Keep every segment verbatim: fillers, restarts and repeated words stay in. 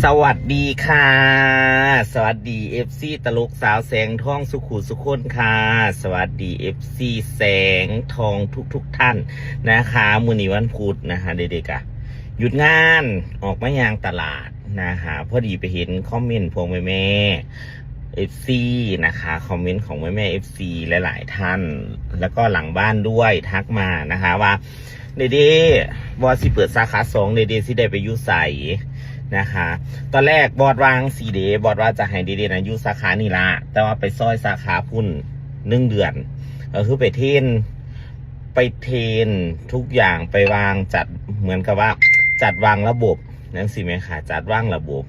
สวัสดีค่ะ สวัสดี เอฟซี ตลกสาวแสงทองสุขุสุคนค่ะ สวัสดี เอฟซี แสงทองทุกๆท่านนะคะ มื้อนี้วันพุธนะคะ เด็กๆอะหยุดงานออกมายางตลาดนะคะ พอดีไปเห็นคอมเมนต์พวกแม่ๆ เอฟซี นะคะ คอมเมนต์ของแม่ๆ เอฟซี หลายๆท่าน แล้วก็หลังบ้านด้วยทักมานะคะว่า เดเดว่าสิเปิดสาขาสอง เดเดสิได้ไปอยู่ไสนะคะ ตอนแรกบอสวางสีเดบอสว่าจะให้เดเดนะอยู่สาขานี่ละ แต่ว่าไปซอยสาขาพุ่นหนึ่งเดือน ก็คือไปเทรนไปเทรนทุกอย่างไปวางจัดเหมือนกับว่าจัดวางระบบนั่นสิไหมคะจัดวางระบบ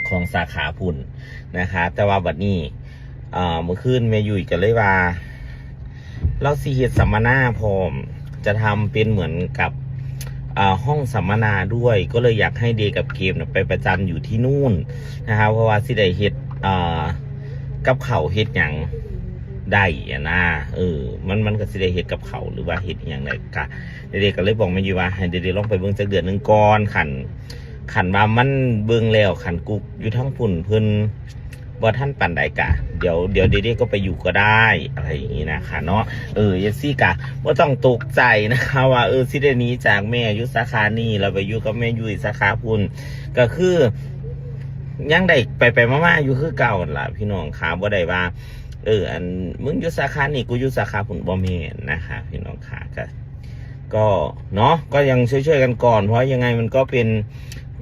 ของสาขาพุ่นนะคะ แต่ว่าบัดนี้ เอ่อมื้อคืนแม่ยุ้ยก็เลยว่า เราสิเฮ็ดสัมมนาพร้อม จะทำเป็นเหมือนกับอ่าห้องสัมมนาด้วย ก็เลยอยากให้เดกับเกมน่ะไปประจำอยู่ที่นู่นนะครับ เพราะว่าสิได้เฮ็ดอ่ากับข้าวเฮ็ดหยังได้อะนะ เออ มันมันก็สิได้เฮ็ดกับข้าวหรือว่าเฮ็ดหยังได้กะ เดเดก็เลยบอกแม่ยุ้ยว่าให้เดเดลองไปเบิ่งจักเดือนหนึ่งก่อน คันคันว่ามันเบิ่งแล้วคันกุ๊กอยู่ทางพุ่นเพิ่น บ่ทันปานใดกะ เดี๋ยวเดี๋ยวเดเดก็ไปอยู่ก็ได้อะไรอย่างนี้นะคะเนาะ เออ เอฟซี กะบ่ต้องตกใจนะคะว่าเออสิได้หนีจากแม่อยู่สาขานี้แล้วไปอยู่กับแม่ยุ้ยสาขาพุ่น ก็คือยังได้ไปไปมาๆอยู่คือเก่าหั่นล่ะพี่น้องค่ะ บ่ได้ว่า เออ อันมึงอยู่สาขานี้กูอยู่สาขาพุ่น บ่แม่นนะคะพี่น้องค่ะ ก็ ก็เนาะ ก็ยังช่วยๆกันก่อน เพราะยังไงมันก็เป็น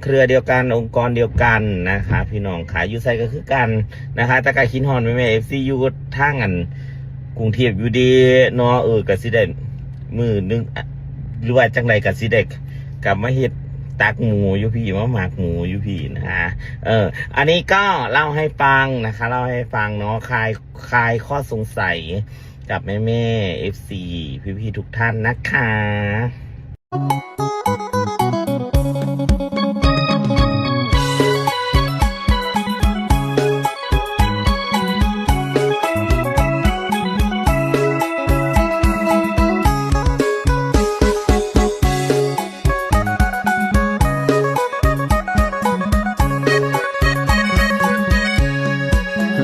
เครือเดียวกัน องค์กรเดียวกันนะคะพี่น้องค่ะ อยู่ไสก็คือกันนะคะ แต่ก็คิดฮอดแม่ๆ เอฟซี อยู่ทางอันกรุงเทพฯอยู่เด้เนาะ เออ ก็สิได้มื้อหนึ่งอะ หรือว่าจังใดก็สิได้กลับมาเฮ็ดตักหมูอยู่พี้ มาหมักหมูอยู่พี้นะคะ เออ อันนี้ก็เล่าให้ฟังนะคะ เล่าให้ฟังเนาะ คลาย คลายข้อสงสัยกับแม่ๆ เอฟซี พี่ๆ ทุกท่านนะคะ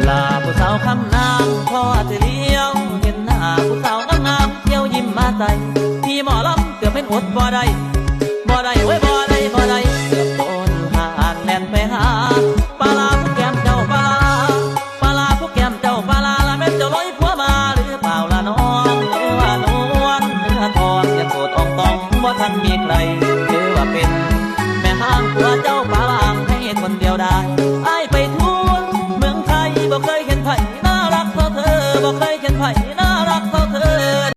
ลาผู้สาวคำนางพอสิเหลียวเห็นหน้าผู้สาวงามๆเที่ยวยิ้มมาใส่พี่หมอลำเกือบเป็นอดบ่ได้บ่ได้เว้ยบ่ได้บ่ได้เกือบโดนหาแล่นไปหาปลาผู้แก้มเจ้าปลาปลาผู้แก้มเจ้าปลาละแม่นเจ้าลอยผัวมาหรือเปล่าละน้องหรือว่านวลเนื้อทองยังโสดอ่องตองบ่ทันมีใครหรือว่าเป็นแม่ห้างผัวเจ้าปลาให้คนเดียวได้อ้ายไปทั่วเมืองไทยบ่เคยเห็นไผน่ารักเท่าเธอบ่เคยเห็นไผน่ารักเท่าเธอ